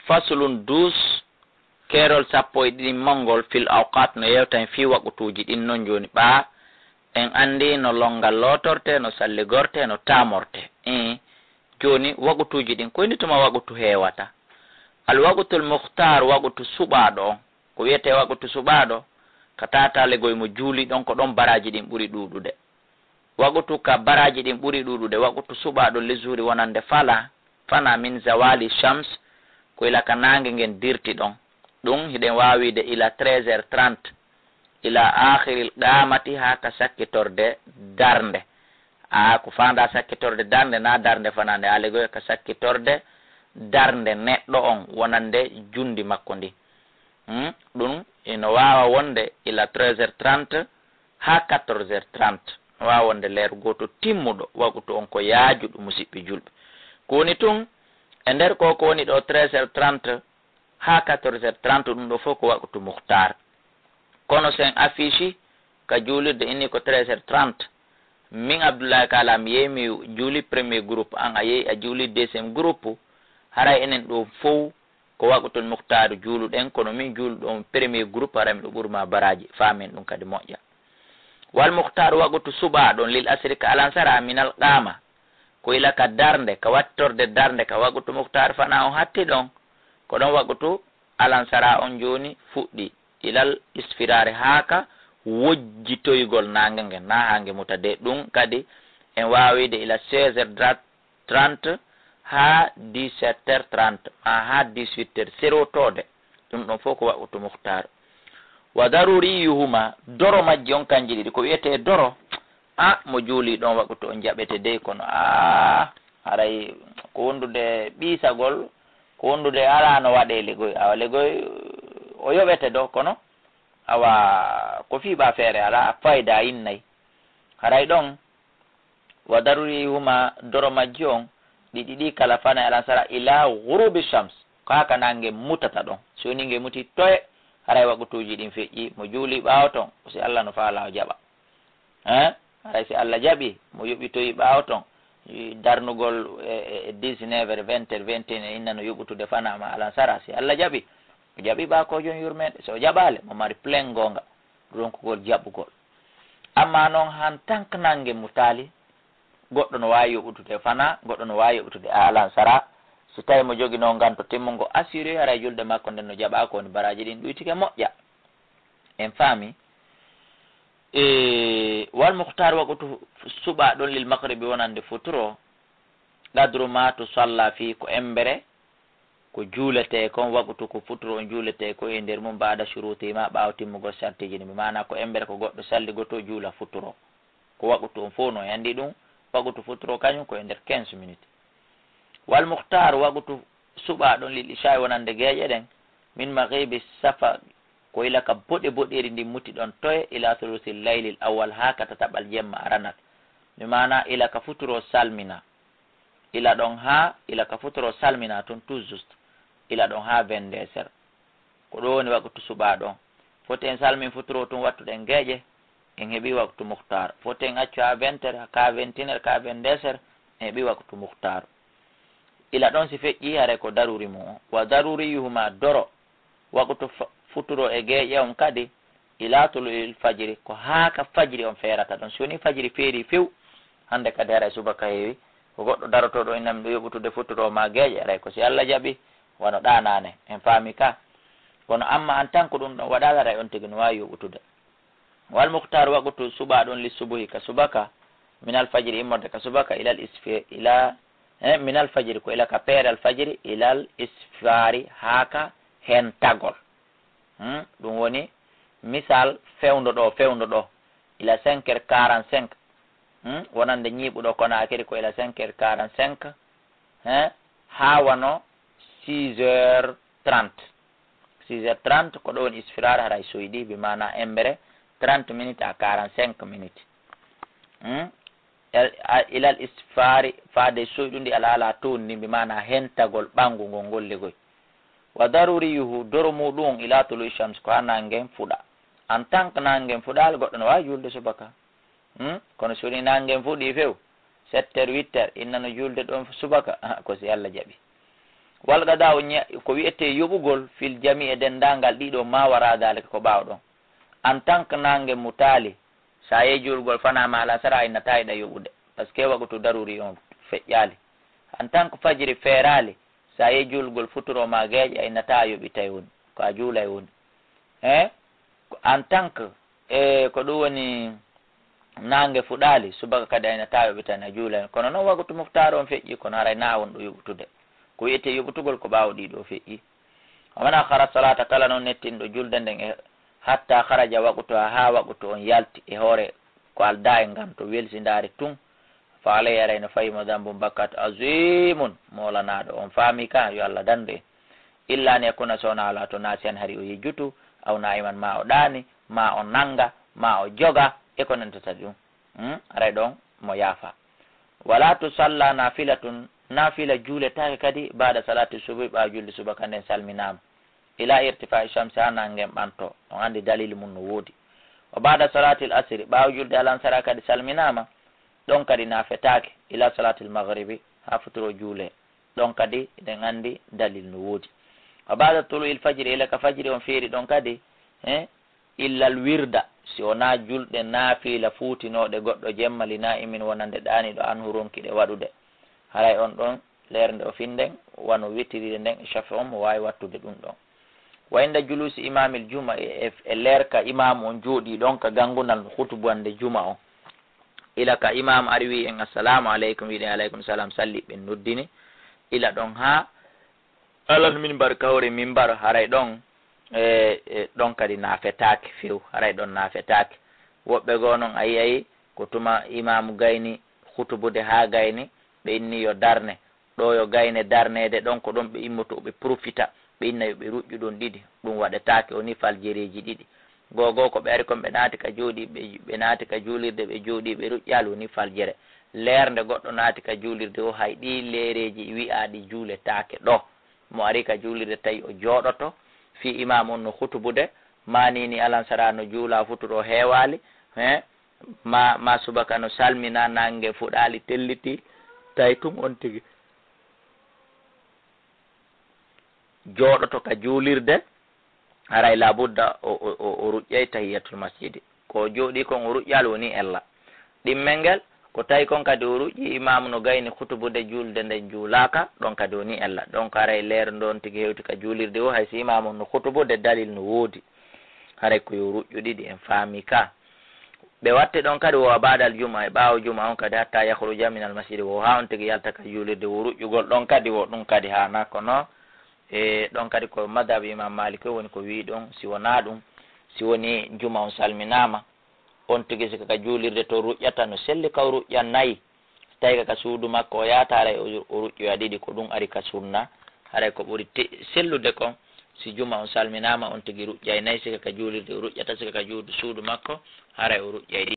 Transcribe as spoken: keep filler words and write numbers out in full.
Faslun, duus, keerol sappo e ɗiɗi mangol, fil awqat, no yewta en fii waqutuuji ɗin non. Jooni ɓaa en anndi no lonngal lootorte, no salligorte, no taamorte. Ii, jooni waqutuuji ɗin, ko holi tuma waqutu heewata? Al waqtul mukhtar, waqutu suɓaaɗo on. Ko wiyetee waqutu suɓaaɗo, ka taataalegoy mo juuli ɗon, ko ɗon baraaji ɗin ɓuri ɗuuɗude. Waqutu ka baraaji ɗin ɓuri ɗuuɗude, waqutu suɓaaɗo li zuhri wonande fala, fana min zawali shams, ko ila ka naange ngen dirti ɗon. Ɗum hiɗen waawi wi'ude ila treize heures trente, ila akhiril qamati, haa ka sakkitorde darnde. A, ko faandaa sakkitorde darnde, na darnde fanaande, aalegoy ka sakkitorde darnde neɗɗo on wonande jundi makko ndi. Hmm? Ɗum ino waawa wonde ila treize heures trente haa quatorze heures trente. No waawa wonde leer gooto timmuɗo, waqutu on ko yaajuɗo, musiɓɓe julɓe. Ko woni tun, e nder ko, ko woni ɗo treize heures trente haa quatorze heures trente, ɗum ɗo fof ko waqutu mukhtar. Kono sen affiche ka juulirde inni ko treize heures trente, min Abdoulaye Kala mi yehi mi juuli premier groupe, an a yehi a juuli deuxième groupe, haray enen ɗo fof ko waqutul mukhtar juuluɗen, kono min juuluɗo on premier groupe, haray miɗo ɓuri ma baraaji, faamen ɗum kadi moƴƴa. Wal mukhtar, waqutu suɓaaɗo on, lil asri, ka alansara, minal qama, ko ila ka darnde, ka wattorde darnde, ka waqutu mukhtar fana on hatti ɗon, ko ɗon waqutu alansara on jooni fuɗɗi, ilal isfirari, haa ka wojjitoygol naange ngen, na haa nge muta de. Ɗum kadi en waawi wi'ude ila seize heures trente haa dix-sept heures trente, maa haa dix-huit heures, serotoode. Ɗum ɗon fof ko waqutu mukhtar. Wa daruriyuhuma, doro majji on kanji ɗiɗi, ko wiyetee doro, a, mo juuli ɗon waqutu on jaɓete dey, kono a, haray ko wondude ɓiisagol, ko wondude alaa no waɗee legoy. Awa legoy o yoɓete do, kono awa ko fii ɓaa feere alaa, a fayda innay. Haray ɗon, wa daruriyuhuma, doro majji on, ɗi ɗiɗi kala fana e alansara, ila ghurubi shams, ko haa ka naange mutata ɗon. Si woni nge muti toye, haray waqutuuji ɗin feƴƴi, mo juuli ɓaawo ton, si Allah no faalaa o jaɓa. Hein? Haray si Allah jaɓi, mo yoɓitoyi ɓaawo ton, i, darnugol e, e, e dix-neuf heures, vingt heures, vingt et une heures, inna no yoɓutude fana ma alansara. Si Allah jaɓi, o jaɓi ɓaa ko jon yurmeende. Si o jaɓaali, mo mari plein goonga, ronkugol jaɓugol. Amma non han tan ko naange mutaali, goɗɗo no waawi yoɓutude fana, goɗɗo no waawi yoɓutude a alansara. Si tawi mo joginoo nganto timmungo assuré, haray julde makko nden no jaɓaa, ko woni baraaji ɗin ɗuytike moƴƴa. En faami? E, wal mukhtar, waqutu suɓaa ɗon, lil maghribi, wonande futuro, qadru ma tusalla fi, ko embere ko juuletee kon, waqutu ko futuro on juuletee ko e nder mum, baada shuruti ma, ɓaawo timmugol sartiiji ɗin. Bi maana ko embere ko goɗɗo salligoto juula futuro. Ko waqutu on fof no, en anndi ɗum, waqutu futuro kañum ko e nder quinze minutes. Wal mukhtar, waqutu suɓaa ɗon, lil isha'i, wonande geeƴe ɗen, min maghibi shafaq, ko ila ka boɗe boɗeeri ndin muti ɗon toye, ila thuluthil laylil awwal, haa ka tataɓal jemma aranal. Mi maana ila ka futuro salmina. Ila ɗon haa, ila ka futuro salmina tun tout juste. Ila ɗon haa vingt-deux heures. Ko ɗo woni waqutu suɓaa ɗon. Foti en salmin futuro tun wattuɗen geeƴe, en heɓi waqutu mukhtar. Foti en accu haa vingt heures, ka vingt et une heures, ka vingt-deux heures, en heɓi waqutu mukhtar. Ila ɗon si feƴƴi, haray ko daruri mum on. Wa daruriyuhuma, doro waqutu fa-, futuro e geeƴe on kadi, ila tulu'il fajri, ko haa ka fajri on feerata ɗon. Si woni fajri feeri few, hande kadi haray subaka heewi, ko goɗɗo darotooɗo inna miɗo yoɓutude futuro ma geeƴe, haray ko si Allah jaɓi, wano ɗaanaane. En faami ka? Kono amma en tant que ɗum ɗon waɗaali, haray on tigi no waawi yoɓutude. Wal mukhtar, waqutu suɓaa ɗon, li subuhi, ka subaka, minal fajri, immorde ka subaka, ilal isfi-, ila, eh, minal fajri, ko ila ka peeral fajri, ilal isfari, haa ka hentagol. Hmm? Ɗum woni misal fewndo ɗo, fewndo ɗo, ila cinq heures quarante-cinq. Hmm? Wonande ñiiɓuɗo Konaakiri ko ila cinq heures quarante-cinq, eh, haa wano six heures trente. Six heures trente, ko ɗo woni isfirar, haray soyɗi, bi maana embere, trente minutes à quarante-cinq minutes. Hmm? El-, a-, ilal isfari, faade soyɗundi, al ala towndi, bi maana hentagol ɓanngu ngol ngol legoy. Wa daruriyuhu, doro muɗum, ila tulu'i shams, ko haa naange ngen fuɗa. En tant que naange ngen fuɗaali, goɗɗo no waawi juulde subaka. Hmm? Kono so woni naange ngen fuɗi few, sept heures, huit heures, inna no juulde ɗon subaka, ah, ko si Allah jaɓi. Wal qadaa'u ñe-, ko wi'etee yoɓugol fil jamii e denndaangal ɗiɗo ma wara daalika ko ɓaawo ɗon. En tant que naange mutaali, so a yehi juulgol fanaa ma alasara a innataa iɗa yoɓude. Parce que waqtu daruri on feƴƴaali. En tant que fajiri feeraali, so a yehi juulgol futuro ma geeƴe a innataa a yoɓitay woni. Ko a juulay woni. Hein? Ko en tant que, e, ko ɗum woni naange fuɗaali, subaka kadi a innataa yoɓitay a juulay. Kono noon waqtu muftaar on feƴƴi, kono haray naa won ɗo yoɓutude. Ko wi'etee yoɓutugol ko ɓaawo ɗiɗo feƴƴi. Wa man akhara salata, kala noon nettinɗo julde nden e hatta kharaja waqtuha, haa waqtu on yalti e hoore ko aldaa e nganto welsindaare tun, fa alayhi, aray no fawi mo dambun bakkat azimun, moolanaaɗo. On faami ka, yo Allah dandu en. Illa an yakuna, so wonaa alaa to naasiyan hari o yejjutu, aw naa'iman ma o ɗaani, ma o nanga, ma o joga, e ko nantata ɗum. Hmm? Aray ɗon mo yaafa. Wala tusalla nafilatun, nafila juuletaake kadi ba'da salati subuhi, ɓaawo julde subaka nden salminaama. Ila irtifa'i shamsi, haa nangen ɓanto. On anndi dalil mum no woodi. Wa ba'da salatil asri, ɓaawo julde alansara kadi salminaama. Ɗon kadi nafetaake. Ila salatil maghribi, haa futuro juule. Ɗon kadi eɗen anndi dalil no woodi. Wa ba'da tulu'il fajri, ila ka fajri on feeri ɗon kadi, eh, illal wirda, si wonaa julɗe naafiila fuutinooɗe goɗɗo jemma, li naa'imin, wonande ɗaaniiɗo, anhu, ronki ɗe waɗude. Haray on ɗon leernde o finden, wano witirire nden e shafi on, mo waawi wattude ɗum ɗon. Wa inda juluusi imaamil juma, e, e, e leer ka imaamu on jooɗii ɗon ka gangunal hutubuwande juma on. Ila ka imaamu ari wi'i en, "Assalaamu aleykum," wi'en, "Aleykum salaam," salli ɓen noddini. Ila ɗon haa alal minbar, ka hoore minbar, haray ɗon, e, e, ɗon kadi nafetaake few, haray ɗon nafetaake. Woɓɓe goo non a yi'ay ko tuma imaamu gayni hutubude haa gayni, ɓe inni yo darne. Ɗo yo gayne darneede ɗon, ko ɗon ɓe immotoo, ɓe profita, ɓe inna yo ɓe ruƴƴu ɗon ɗiɗi. Ɗum waɗetaake, woni faljereeji ɗiɗi. Goo goo ko ɓe ari kon, ɓe naati ka jooɗii, ɓe, ɓe naati ka juulirde, ɓe jooɗii, ɓe ruƴƴaali, woni faljere. Leernde goɗɗo naati ka juulirde o, hay ɗii leereeji wi'aaɗi juuletaake ɗo. Mo ari ka juulirde tawi o jooɗoto, fii imaam on no hutubude, maa nii ni alansara no juulaa, futuro heewaali, he, maa, maa subaka no salminaa, nannge fuɗaali, tellitii, tawi tun on tigi jooɗoto ka juulirde, haray laabudda o, o, o, o ruƴƴay tahiyatul masjidi. Ko o jooɗii kon o ruƴƴaali woni ella. Ɗimmel ngel, ko tawi kon kadi o ruƴƴii, imaamu no gayni hutubude, juulde nden juulaaka, ɗon kadi woni ella. Ɗon ko haray leer ndon tigi hewti ka juulirde o, hay si imaamu no hutubude, dalil no woodi. Haray ko yo ruƴƴu ɗiɗi, en faami ka. Ɓe watti ɗon kadi wo ba'dal juma, e ɓaawo juma on kadi, hatta yakhruja minal masjidi, wo haa on tigi yalta ka juulirde, wo ruƴƴugol ɗon kadi, wo ɗum kadi haanaa kono. E ɗon kadi ko madhab Imam Malik o woni ko wi'i ɗon, si wonaa ɗum, si woni juma on salminaama, on tigi sika ka juulirde to ruƴƴata no selli ka o ruƴƴa nay, si tawi ka, ka suudu makko o yaata, haray o, o ruƴƴoya ɗiɗi, ko ɗum ari ka sunna, haray ko ɓuri te-, sellude kon, si juma on salminaama, on tigi ruƴƴay nay, sika ka juulirde o ruƴƴata, sika ka juudu, suudu makko, haray o ruƴƴay ɗiɗi.